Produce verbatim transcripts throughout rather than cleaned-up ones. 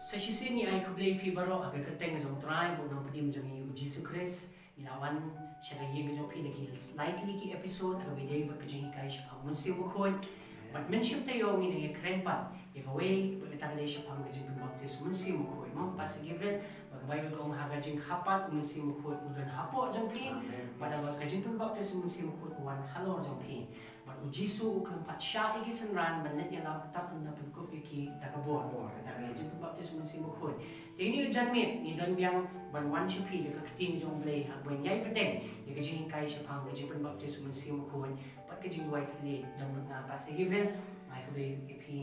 Sa shisien ngi ai khublei ïa phi baroh ha ka kyrteng jong u Trai bad u Nongpynim jong ngi u Jisu Khrist. Ngi la wan sha ka ïing jong phi da ki slightly ki episode ha kaba ïadei bad ka jinghikai shaphang u Mynsiem Bakhuid. Bad mynshwa te ïoh ngi nang ïakren pat ïa kawei bad kata ka dei shaphang ka jingpynbaptis u Mynsiem Bakhuid, mo Pastor Gabriel. Ba ka Bible ka ong ha ka jingkha pat u Mynsiem Bakhuid u don hapoh jong phi. Bad ba ka jingpynbaptis u Mynsiem Bakhuid u wan halor jong phi. Bad u Jisu u khlem pat shah ïa ki synran ban leit ïalap tad ynda pynkup ïa ki da ka bor. Kata ka jingpynbaptis u Mynsiem Bakhuid. Te ïa kane ka janmiet ngi don biang ban wan sha phi da ka ktien jong u Blei ha kaba ngi ïai bteng ïa ka jinghikai shaphang ka jingpynbaptis u Mynsiem Bakhuid. Bad ka jingduwai thylliej don bad nga Pastor Gabriel. Ngi ai khublei ïa phi.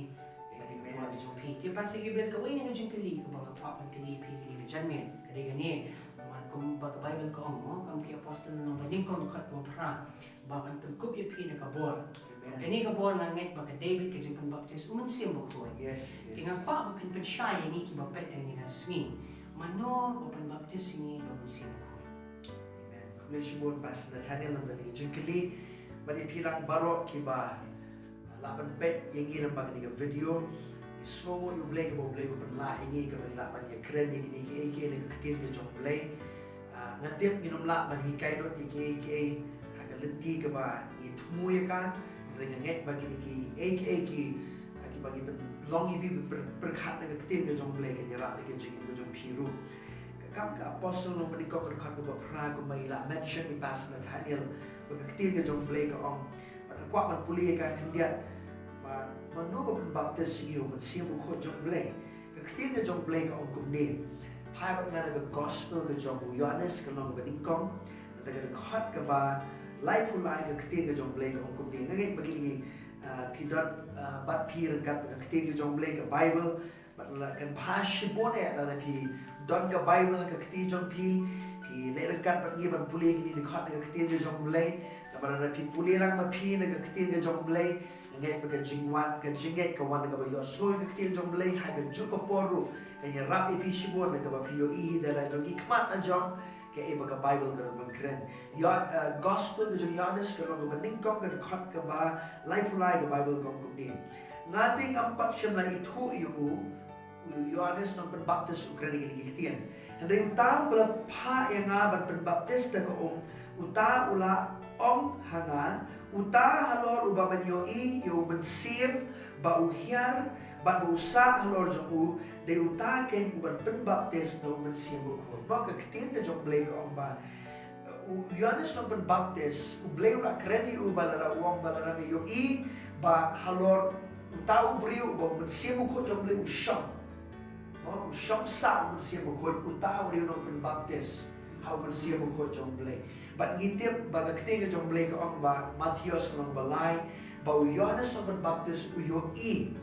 Ïa ka jong phi. Te Pastor Gabriel, kawei na ka jingkylli kaba nga kwah ban kylli ïa phi kane ka janmiet ka dei kane. Kumba ka Bible ka ong, mo, Kam ki Apostol lynnong ba nyngkong dkhot kaba phra, ba yn pynkup ïa phi na ka bor. Kane ka bor nga ngeit ba ka dei beit ka jingpynbaptis u Mynsiem Bakhuid. Te nga kwah ba phin pynshai ïa ngi kiba peit ïa kane ka sngi, mano ba pynbaptis ïa ngi da u Mynsiem Bakhuid? Amen. Khublei shibun Pastor Nathaniel namar kane ka jingkylli. Bad ïa phi lang baroh kiba lah ban peit ïa ngi lyngba kane ka video. Ngi sngewnguh ïa u Blei kaba u Blei u pynlah ïa ngi kaba ngi lah ban ïakren ïa kine kiei kiei na ka ktien ka jong u Blei. Ah, nga tip ngin ym lah ban hikai lut ïa kiei kiei ha ka lynti kaba ngi thmu ïa ka. Hynrei nga ngeit ba kine kiei kiei ki, ah, kiba ngi pynlong ïa phi ba pyrkhat na ka ktien ka jong u Blei kan ïarap ïa ka jingim ka jong phi ruh. Ka Kam ki Apostol lynnong ba nyngkong dkhot kaba phra kumba i la mention i Pastor Nathaniel ba ka ktien ka jong u Blei ka ong. Bad nga kwah ban pule ïa ka khyndiat ba mano ba pynbaptis ïa ngi, u Mynsiem Bakhuid jong u Blei? Ka ktien ka jong u Blei ka ong kumne. Phai bad nga na ka Gospel ka jong u Ïoannis ka lynnong ba nyngkong, na ka dkhot kaba laiphew lai. Ka ktien ka jong u Blei ka ong kumne. Nga ngeit ba kine, ah, phi don, ah, bad phi ryngkat ka ktien ka jong u Blei ka Bible. Bad la kan bha shibun eh lada phi don ka Bible ha ka kti jong phi, phi leit ryngkat bad ngi ban pule kine ki dkhot na ka ktien ka jong u Blei. Namar lada phi pule lang ma phi na ka ktien ka jong u Blei, nga ngeit ba ka jingwan, ka jingngeit ka wan kaba ïohsngew ïa ka ktien jong u Blei ha kajuh ka por ruh kan ïarap ïa phi shibun, na kaba phi ïohi da la jong ki khmat la jong kaei ba ka Bible ka don ban kren. Ïa, eh, Gospel ka jong u Ïoannis ka lynnong kaba nyngkong ka dkhot kaba laiphew lai, ka Bible ka ong kumne. Nga te ngam pat shym la ithuh ïa u, u Ïoannis nongpynbaptis u kren ïa kine ki ktien. Hynrei uta uba la phah ïa nga ban pynbaptis da ka um, uta u la ong ha nga, uta halor uba men ïohi ïa u mynsiem ba u hiar bad ba u sah halor jong u, dei uta keiñ uban pynbaptis da u Mynsiem Bakhuid. Ba ka ktien ka jong u Blei ka ong ba u Ïoannis nongpynbaptis, u Blei u la kren ïa u ba lada u ong ba lada me ïohi ba halor uta u briew ba u Mynsiem Bakhuid jong u Blei u shong. Mo, u shong sah u Mynsiem Bakhuid, uta u briew u nongpynbaptis ha u Mynsiem Bakhuid jong u Blei. Bad ngi tip ba ka ktien ka jong u Blei ka ong ba Mathaios ka lynnong ba lai, ba u Ïoannis nongpynbaptis u ïohi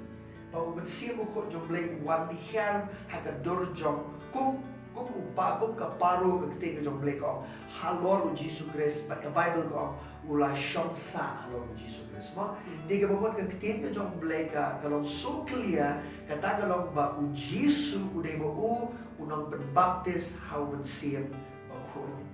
ba u Mynsiem Bakhuid jong u Blei u wan hiar ha ka dur jong, kum, kum u pa, kum ka paro, ka ktien ka jong u Blei ka ong, halor u Jisu Khrist, bad ka Bible ka ong u la shong sah halor u Jisu Khrist. Mo, te kaba mut ka ktien ka jong u Blei ka, ka long so clear, kata ka long ba u Jisu u dei ba u u nongpynbaptis ha u Mynsiem Bakhuid.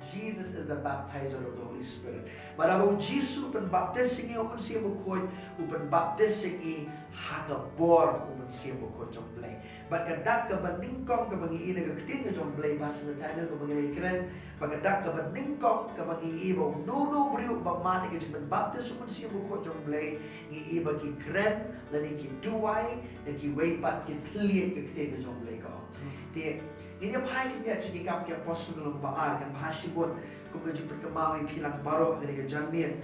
Jesus is the baptizer of the Holy Spirit. Bad haba u Jisu u pynbaptis ïa ngi ha u Mynsiem Bakhuid, u pynbaptis ïa ngi ha ka bor u Mynsiem Bakhuid jong u Blei. Bad ka dak kaba nyngkong kaba ngi ïohi na ka ktien ka jong u Blei, Pastor Nathaniel, kaba ngi la ïakren, ba ka dak kaba nyngkong kaba ngi ïohi ba uno uno u briew uba mad ïa ka jingpynbaptis u Mynsiem Bakhuid jong u Blei, ngi ïohi ba ki kren lane ki duwai da kiwei pat ki thylliej, ka ktien ka jong u Blei ka ong. Te ngin ïa phai khyndiat sha ki Kam ki Apostol lynnong ba ar, kan bha shibun kum ka jingpynkynmaw ïa phi lang baroh ha kane ka janmiet.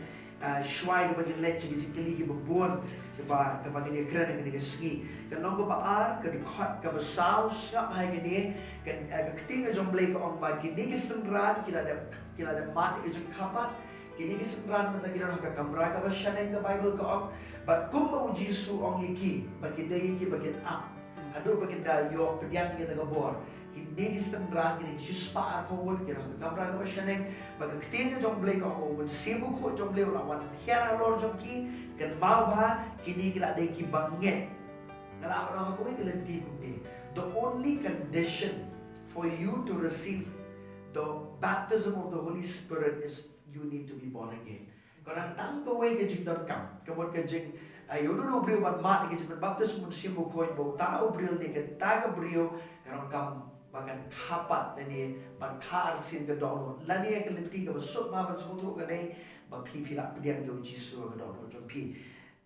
Ah, shuwa kaba ngin leit sha ki jingkylli kiba bun kaba, kaba ngin ïa kren ha kane ka sngi. Ka lynnong kaba ar, ka dkhot kaba saw, sngap ha kane, ka, ah, ka ktien ka jong u Blei ka ong ba kine ki synran ki la dep, ki la dep mad ïa ka jingkha pat. Kine ki synran mynta ki don ha ka kamra kaba shaneng, ka Bible ka ong. Bad kumba u Jisu u ong ïa ki ba ki dei ïa kiba kin ap haduh ba kin da ïoh pdiang ïa kata ka bor. Kine ki synran, kine ki shispah arphew ngut ki don ha ka kamra kaba shaneng. Bad ka ktien ka jong u Blei ka ong ba u Mynsiem Bakhuid jong u Blei u la wan hiar halor jong ki, kynmaw ba kine ki la dei kiba ngeit. Nga lah ban ong ha kawei ka lynti kumne, the only condition for you to receive the baptism of the Holy Spirit is you need to be born again. Ka don tang kawei ka jingdonkam, ka mut ka jing, Aïu uno uno u briew ban mad ïa ka jingpynbaptis u Mynsiem Bakhuid, ba uta u briew ne kata ka briew ka donkam ba kan kha pat lane ban kha arsien ka dohnud lane ïa ka lynti kaba suk ba ban sngewthuh ka dei ba phi phi la pdiang ïa u Jisu ha ka dohnud jong phi.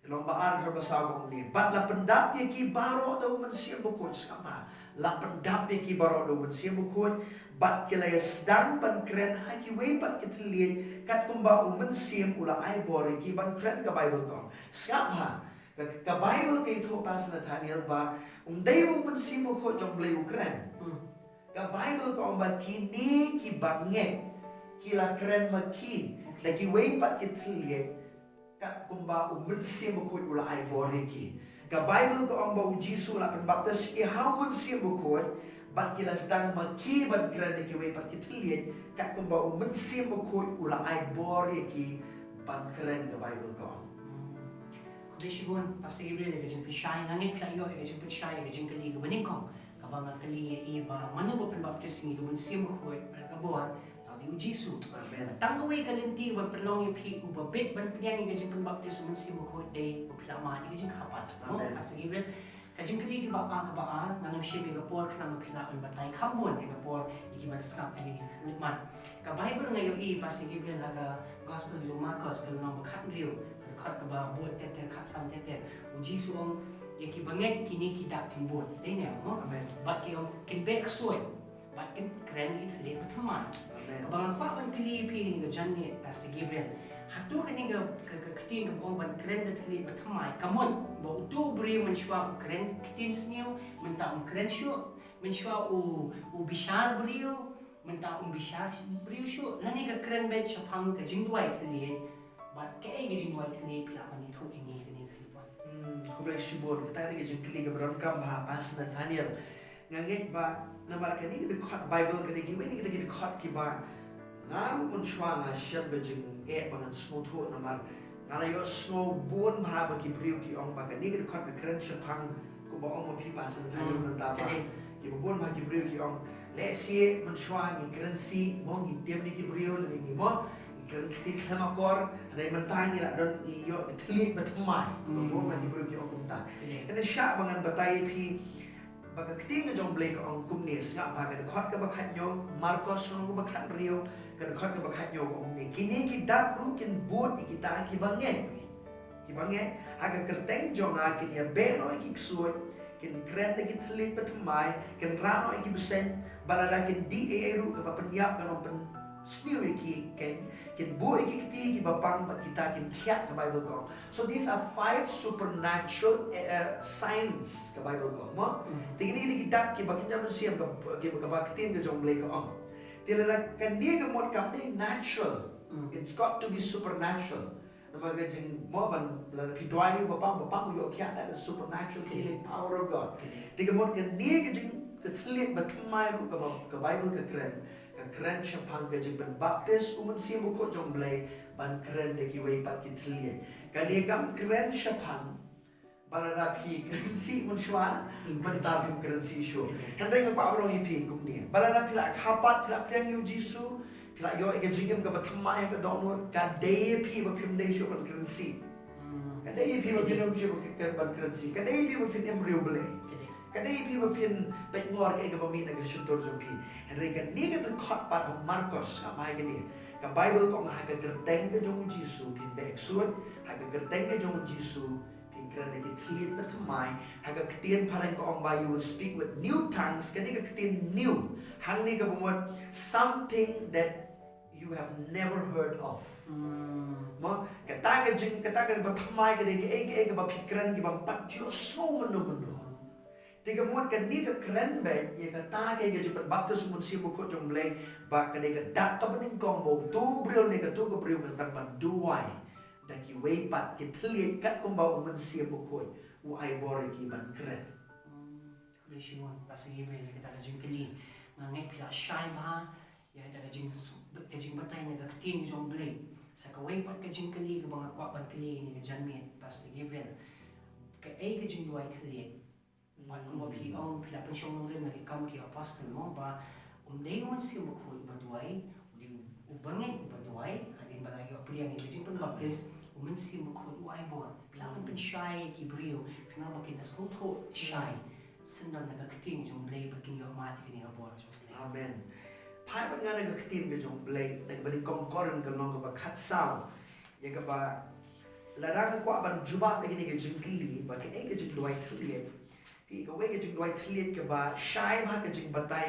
Lynnong ba ar dkhot ba saw ka ong kumne: Bad la pyndap ïa ki baroh da u Mynsiem Bakhuid. Sngap bha, la pyndap ïa ki baroh da u Mynsiem Bakhuid, bad ki la ïa sdang ban kren ha kiwei pat ki thylliej, kat kumba u Mynsiem u la ai bor ïa ki ban kren, ka Baibl ka ong. Sngap bha, ka, ka Baibl ka ïathuh, Pastor Nathaniel, ba um dei ba u Mynsiem Bakhuid jong U Blei u kren. Hmm. Ka Baibl ka ong ba kine ki bangeit ki la kren ma ki, okay, da kiwei pat ki thylliej, kat kumba u Mynsiem Bakhuid u la ai bor ïa ki. Ka Baibl ka ong ba u Jisu u la pynbaptis ïa ki ha u Mynsiem Bakhuid, bad ki la sdang ma ki ban kren da kiwei pat ki thylliej, kat kumba u Mynsiem Bakhuid u la ai bor ïa ki ban kren, ka Baibl ka ong. Hmm. Khublei shibun, Pastor Gabriel, ïa ka jingpynshai. Nga ngeit phi la ïoh ïa ka jingpynshai ïa ka jingkylli kaba nyngkong, kaba nga kylli ïa i ba mano ba pynbaptis ïa ngi da u Mynsiem Bakhuid bad ka bor, tang u Jisu. Amen. Tang kawei ka lynti ban pynlong ïa phi uba bit ban pdiang ïa ka jingpynbaptis u Mynsiem Bakhuid dei ba phi la mad ïa ka jingkha pat. Amen. Pastor Gabriel, ka jingkylli kaba ar, kaba ar, ngan ym shim ïa ka por khnang ba phi lah ban batai kham bun ïa ka por ïa kiba sngap ïa ka jingkylli. Ka Baibl nga ïohi, Pastor Gabriel, ha ka Gospel jong u Markos, ka lynnong ba khathynriew, ka dkhot kaba bud ter ter, khatsan ter ter. U Jisu u ong, ïa ki bangeit kine ki dak kin bud. Dei ne em, mo? Amen. Bad ki ong kin beh ksuid, bad kin kren ïa ki thylliej bathymmai. Amen. Kaba nga kwah ban kylli ïa phi ha kane ka janmiet, Pastor Gabriel, hato kane ka, ka, ka ktien kaba ong ban kren da thylliej bathymmai ka mut ba uto u briew mynshuwa u kren ktien sniew, mynta um kren shuh, mynshuwa u, u bishar briew, mynta um bishar briew shuh, lane ka kren beit shaphang ka jingduwai thylliej? Bad kaei ka jingduwai thylliej, phi lah ban ïathuh ïa ngi kane ka jingduwai? Hmm, khublei shibun, kata ka dei ka jingkylli kaba donkam bha, Pastor Nathaniel. Nga ngeit ba namar kane ka dkhot Baibl, kane kiwei na kita ki dkhot kiba nga ruh mynshuwa nga shem ka jingeh ba ngan sngewthuh, namar nga la ïohsngew bun bha ba ki briew ki ong ba kane ka dkhot ka kren shaphang, kumba ong ma phi, Pastor Nathaniel, hmm, mynta ba, ka dei, kiba bun bha ki briew ki ong, lehse mynshuwa ngi kren sih, mo, ngi tim ne ki briew, lane ngi, mo, ngi kren kti khlem akor, hynrei mynta ngi la don, ngi ïoh ka thylliej bathymmai. Hmm. Bun bha ki briew ki ong kumta. Ka dei. Kane shah ba ngan batai ïa phi ba ka ktien ka jong U Blei ka ong kumne, sngap bha, ka dkhot kaba khathynñiew, Markos lynnong kaba khathynriew, ka dkhot kaba khathynñiew ka ong kumne: Kine ki dak ruh kin bud ïa kita ki bangeit. Ki bangeit, ha ka kyrteng jong nga kin ïa beh noh ïa ki ksuid, kin kren da ki thylliej bathymmai, kin rah noh ïa ki bseiñ, bad lada kin dih ei ei ruh kaba pynïap kan ym pynsniew ïa ki keiñ, kin buh ïa ki kti kiba pang bad kita kin khiah, ka Baibl ka ong. So these are five supernatural, eh, eh, signs, ka Baibl ka ong, mo? Hmm. Te kine ki dei ki dak kiba kynja mynsiem, ka, kiba, kaba ktien ka jong U Blei ka ong. Te lada kane ka mut kam dei natural. Hmm. It's got to be supernatural. Namar ka jing, mo, ban, lada phi duwai ïa u ba pang, ba pang u ïoh khiah, that is supernatural healing power of God. Ka dei. Te ka mut kane ka jing, ka thylliej bathymmai ruh kaba, ka Baibl ka kren, ka kren shaphang ka jingpynbaptis u Mynsiem Bakhuid jong U Blei ban kren da kiwei pat ki thylliej. Kane kam kren shaphang ba lada phi kren sih mynshuwa, hmm, mynta phim kren sih shuh. Hynrei nga kwah ban ong ïa phi kumne, ba lada phi la kha pat, phi la pdiang ïa u Jisu, phi la ïoh ïa ka jingim kaba thymmai ha ka dohnud, ka dei ïa phi ba phim dei shuh ban kren sih. Hmm. Ka dei ïa phi ba phim dei shuh ban kren sih. Ka dei ïa phi ba phin im riewblei. Ka dei. Ka dei ïa phi ba phin pynngor kaei kaba mih na ka shyntur jong phi. Hynrei kane ka dkhot pat ha u Markos, sngap bha kane. Ka Baibl ka ong ha ka kyrteng ka jong u Jisu phin beh ksuid, ha ka kyrteng ka jong u Jisu phin kren da ki thylliej bathymmai, ha ka ktien phareng ka ong ba you will speak with new tongues, kane ka ktien new hangne kaba mut something that you have never heard of. Hmm. Mo, kata ka jing, kata ka bathymmai ka dei kaei kaei kaba phi kren kiba ym pat ju sngew mynno mynno. Te ka mut kane ka kren beit ïa kata ka, ka jingpynbaptis u Mynsiem Bakhuid jong U Blei, ba ka dei ka dak kaba nyngkong ba uto u briew ne kato ka briew ka sdang ban duwai da kiwei pat ki thylliej kat kumba u Mynsiem Bakhuid u ai bor ïa ki ban kren. Hmm, khublei shibun Pastor Gabriel ïa kata ka jingkylli. Nga ngeit phi la shai bha ïa kata ka jing, ka jingbatai na ka ktien jong U Blei. Sa kawei pat ka jingkylli kaba nga kwah ban kylli ïa kane ka janmiet, Pastor Gabriel. Kaei ka jingduwai thylliej? Bad kumba phi ong, phi la pynshong nongrim na ki Kam ki Apostol, mo, ba um dei u Mynsiem Bakhuid uba duwai, u dei u bangeit uba duwai, hadien ba la ïoh pdiang ïa ka jingpynbaptis, U Mynsiem Bakhuid u ai bor. Phi lah ban pynshai ïa ki briew khnang ba kin da sngewthuh shai syndon na ka ktien jong U Blei ba kin ïoh mad ïa kane ka bor jong U Blei. Amen. Phai bad nga na ka ktien ka jong U Blei na kaba nyngkong Korinth ka lynnong kaba khatsaw, ïa kaba lada nga kwah ban jubab ïa kane ka jingkylli ba kaei ka jingduwai thylliej. Phi, kawei ka jingduwai thylliej kaba shai bha ka jingbatai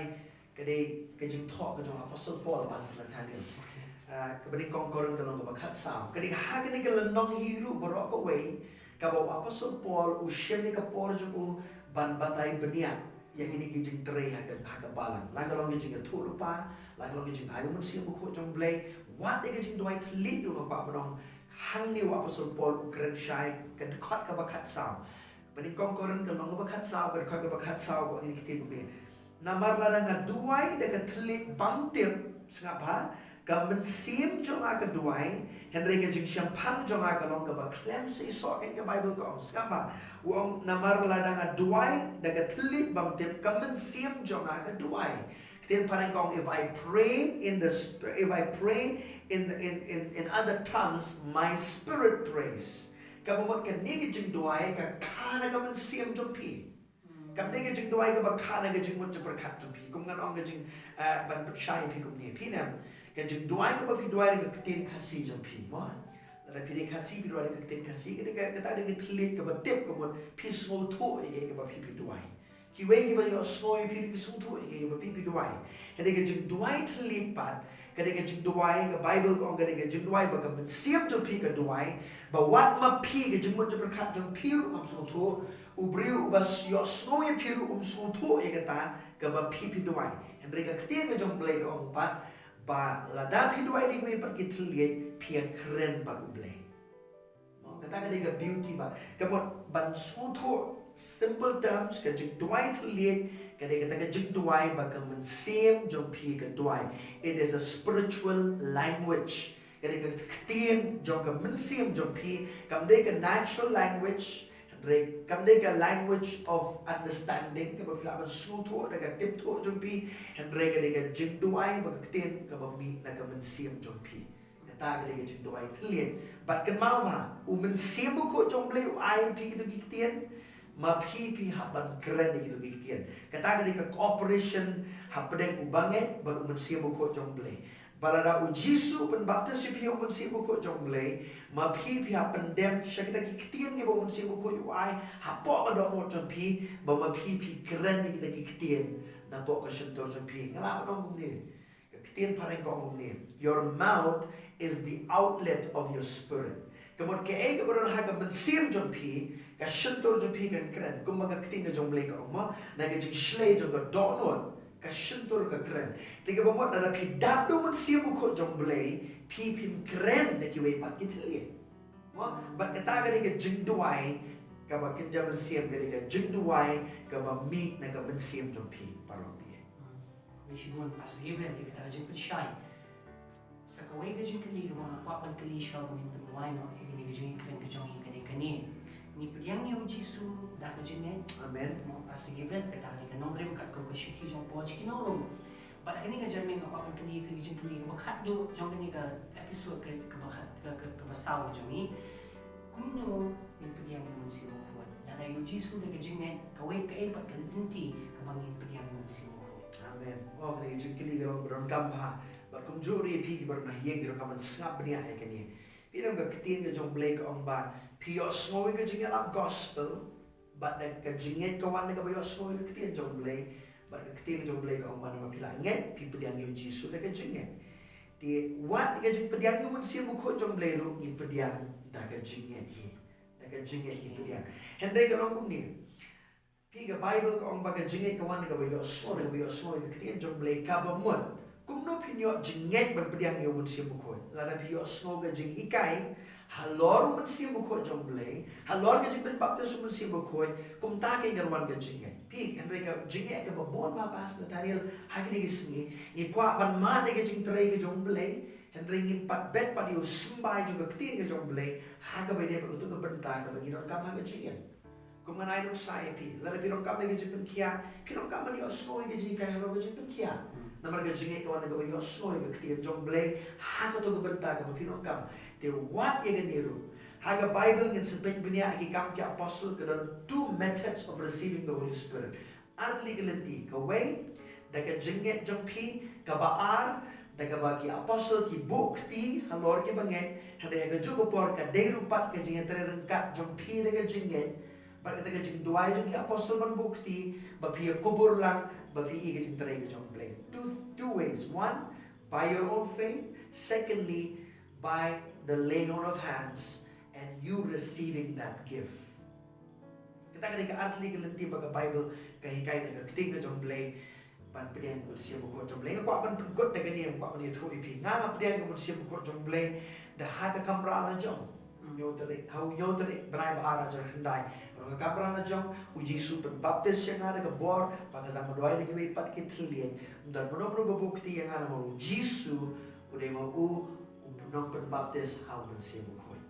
ka dei ka jingthoh ka jong u Apostol Paul, Pastor Nathaniel. Okay. Ah, kaba nyngkong Korinth ka lynnong kaba khatsaw. Ka dei ha kane ka lynnong hi ruh baroh kawei kaba u Apostol Paul u shim ïa ka por jong u ban batai bniah ïa kine ki jingtrei ha ka, ha ka balang. La ka long ka jingïathuhlypa, la ka long ka jingai u Mynsiem Bakhuid jong U Blei, wat ïa ka jingduwai thylliej ruh nga kwah ban ong hangne u Apostol Paul u kren shai, ka dkhot kaba khatsaw. Ba nyngkong Korinth ka lynnong kaba khatsaw, ka dkhot kaba khatsaw, ka ong ïa kine ki ktien kumne. Namar lada nga duwai da ka thylliej bymtip, sngap bha, ka mynsiem jong nga ka duwai, hynrei ka jingshemphang jong nga ka long kaba khlem seisoh, kane ka Baibl ka ong, sngap bha. U ong namar lada nga duwai da ka thylliej bymtip, ka mynsiem jong nga ka duwai. Ktien phareng ka ong, if I pray in the sp-, if I pray in, in, in, in other tongues, my spirit prays. Kaba mut kane ka jingduwai ka kha na ka mynsiem jong phi. Kam dei ka jingduwai kaba kha na ka jingmut jingpyrkhat jong phi. Kum ngan ong ka jing, eh, ban pynshai ïa phi kumne. Phi ne, ka jingduwai kaba phi duwai na ka ktien Khasi jong phi, mo? Lada phi dei Khasi phi duwai na ka ktien Khasi, ka dei ka, kata ka dei ka thylliej kaba tip ka mut phi sngewthuh ïa kaei kaba phi phi duwai. Kiwei kiba ïohsngew ïa phi ruh ki sngewthuh ïa kaei kaba phi phi duwai. Hynrei ka jingduwai thylliej pat, ka dei ka jingduwai, ka Baibl ka ong ka dei ka jingduwai ba ka mynsiem jong phi ka duwai, ba wat ma phi ka jingmut jingpyrkhat jong phi ruh ngam sngewthuh, u briew uba ïohsngew ïa phi ruh um sngewthuh ïa kata kaba phi phi duwai. Hynrei ka ktien ka jong U Blei ka ong pat, ba lada phi duwai da kiwei pat ki thylliej, phi ïakren bad U Blei. Mo, kata ka dei ka beauty ba. Ka mut ban sngewthuh, simple terms, ka jingduwai thylliej, ka dei kata ka jingduwai ba ka mynsiem jong phi ka duwai. It is a spiritual language. Ka dei ka ktien jong ka mynsiem jong phi, kam dei ka natural language, hynrei kam dei ka language of understanding, kaba phi lah ban sngewthuh da ka tipthuh jong phi, hynrei ka dei ka jingduwai ba ka ktien kaba mih na ka mynsiem jong phi. Kata ka dei ka jingduwai thylliej. Bad kynmaw bha, u Mynsiem Bakhuid jong U Blei u ai phi kito ki ktien, ma phi phi hap ban kren ïa kito ki ktien. Kata ka dei ka cooperation hapdeng u bangeit bad u Mynsiem Bakhuid jong U Blei. Ba lada u Jisu u pynbaptis ïa phi ha u Mynsiem Bakhuid jong U Blei, ma phi phi hap pyndem sha kita ki ktien kiba u Mynsiem Bakhuid u ai hapoh ka dohnud jong phi, ba ma phi phi kren ïa kita ki ktien napoh ka shyntur jong phi. Nga lah ban ong kumne. Ka ktien phareng ka ong kumne, your mouth is the outlet of your spirit. Ka mut kaei kaba don ha ka mynsiem jong phi, ka shyntur jong phi kan kren. Kumba ka ktien ka jong U Blei ka ong mo, na ka jingshlei jong ka dohnud ka shyntur ka kren. Te kaba mut lada phi dap da u Mynsiem Bakhuid jong U Blei, phi phin kren da kiwei pat ki thylliej. Mo, bad kata ka dei ka jingduwai kaba kynja mynsiem, ka dei ka jingduwai kaba mih na ka mynsiem jong phi, paralok phi. Khublei shibun Pastor Gabriel ïa kata ka jingpynshai. Sa kawei ka jingkylli kaba nga kwah ban kylli shuwa ba ngin pynduwai noh ïa kane ka jingïakren ka jong ngi ka dei kane. Ngi pdiang ïa u Jisu da ka jingngeit. Amen. Mo Pastor Gabriel, kata ka dei ka nongrim katkum ka shithi jong u Paul sha ki nongrim. Bad ha kane ka jingmut nga kwah ban kylli ïa phi ka jingkylli kaba khatduh jong kane ka episode ka, kaba khat, ka, ka, kaba saw ka jong ngi. Kumno ngin pdiang ïa u Mynsiem Bakhuid? Lada ïa u Jisu da ka jingngeit, kawei kaei pat ka lynti kaba ngin pdiang ïa u Mynsiem Bakhuid? Amen. Oh, kane ka jingkylli ka long ba donkam bha. Bad kumjuh ruh ïa phi kiba don ha ïing, phi donkam ban sngap bniah ïa kane. Phi, na ka ktien ka jong U Blei ka ong ba phi ïohsngew ïa ka jingïalap gospel, bad da ka jingngeit ka wan da kaba ïohsngew ïa ka ktien jong U Blei, bad ka ktien jong U Blei ka ong ba namar phi la ngeit, phi pdiang ïa u Jisu da ka jingngeit. Te wat ïa ka jingpdiang ïa u Mynsiem Bakhuid jong U Blei ruh ngi pdiang da ka jingngeit hi. Da ka jingngeit hi pdiang. Hynrei ka long kumne. Phi, ka Baibl ka ong ba ka jingngeit ka wan da kaba ïohsngew, da kaba ïohsngew ïa ka ktien jong U Blei, kaba mut. Kumno phin ïoh jingngeit ban pdiang ïa u Mynsiem Bakhuid? Lada phi ïohsngew ka jinghikai halor u Mynsiem Bakhuid jong U Blei, halor ka jingpynbaptis u Mynsiem Bakhuid, kumta kein kan wan ka jingngeit. Phi, hynrei ka jingngeit kaba bun ma Pastor Nathaniel ha kine ki sngi, ngi kwah ban mad ïa ka jingtrei ka jong U Blei, hynrei ngim pat bet pat ïa u symbai jong ka ktien ka jong U Blei ha kaba ïadei bad kato ka bynta kaba ngi donkam ha ka jingngeit. Kum ngan ai nuksa ïa phi, lada phi donkam ïa ka jingpynkhiah, phi donkam ban ïohsngew ïa ka jinghikai halor ka jingpynkhiah. Hmm. Namar ka jingngeit ka wan da kaba ïohsngew ïa ka ktien jong U Blei ha kato ka bynta kaba phi donkam. Te wat ïa kane ruh, Ha ka Bible ngin sa peit bniah ha Ki Kam ki Apostle ka don two methods of receiving the Holy Spirit. Ar tylli ki lynti, kawei da ka jingngeit jong phi, kaba ar da kaba ki apostle ki buh kti halor ki bangeit, hynrei ha kajuh ka por ka dei ruh pat ka jingïatrei ryngkat jong phi da ka jingngeit bad kata ka jingduwai jong ki apostle ban buh kti, ba phi ïakubur lang, ba phi i ka jingtrei ka jong U Blei. Two, two ways. One, by your own faith. Secondly, by the laying on of hands and you receiving that gift. Kata ka dei ka ar tylli ka lynti ba ka Bible ka hikai na ka ktien ka jong U Blei ban pdiang ïa U Mynsiem Bakhuid jong U Blei. Nga kwah ban pynkut da kane, nga kwah ban ïathuh ïa phi. Nga nga pdiang ïa U Mynsiem Bakhuid jong U Blei da ha ka kamra la jong. Hynñiew tarik, ha u hynñiew tarik bnai ba ar hajar khyndai. Ha ka kamra la jong, U Jisu u pynbaptis ïa nga da ka bor, bad nga sdang ban duwai da kiwei pat ki thylliej. Ym don mano mano ba buh kti ïa nga namar U Jisu u dei ma u u nongpynbaptis ha U Mynsiem Bakhuid.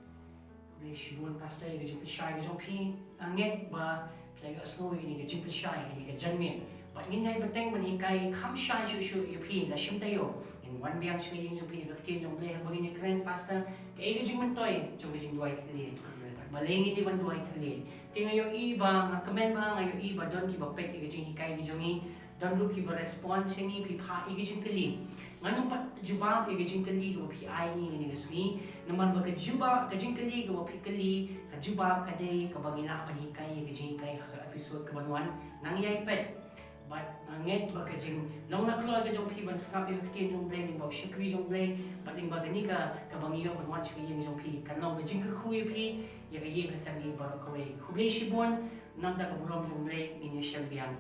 Khublei shibun Pastor ïa ka jingpynshai ka jong phi. Nga ngeit ba phi la ïohsngew ïa kane ka jingpynshai, ïa kane ka jingmut. Bad ngin ïai bteng ban hikai kham shai shuh shuh ïa phi na shim taïew. Ngin wan biang sha ka ïing jong phi da ka ktien jong U Blei haba ngin ïakren Pastor, kaei ka jingmyntoi jong ka jingduwai thylliej. Amen. Bad balei ngi dei ban duwai thylliej. Te nga ïohi ba, nga kmen ba, nga ïohi ba don kiba peit ïa ka jinghikai ka jong ngi. Don ruh kiba respond sha ngi, phi phah ïa ka jingkylli. Ngan ym pat jubab ïa ka jingkylli kaba phi ai ngi ïa kane ka sngi. Namar ba ka jubab, ka jingkylli kaba phi kylli, ka jubab ka dei kaba ngi lah ban hikai ïa ka jinghikai ha ka episode kaban wan. Nang ïai peit. Bad nga ngeit ba ka jinglong na kloi ka jong phi ban sngap ïa ka ktien jong U Blei lyngba u shakri jong U Blei, bad lyngba kane ka, kaba ngi ïoh ban wan sha ka ïing jong phi, kan long ka jingkyrkhu ïa phi, ïa ka ïing ka sem hi baroh kawei. Khublei shibun, namar ka burom jong U Blei ngin ïashem biang.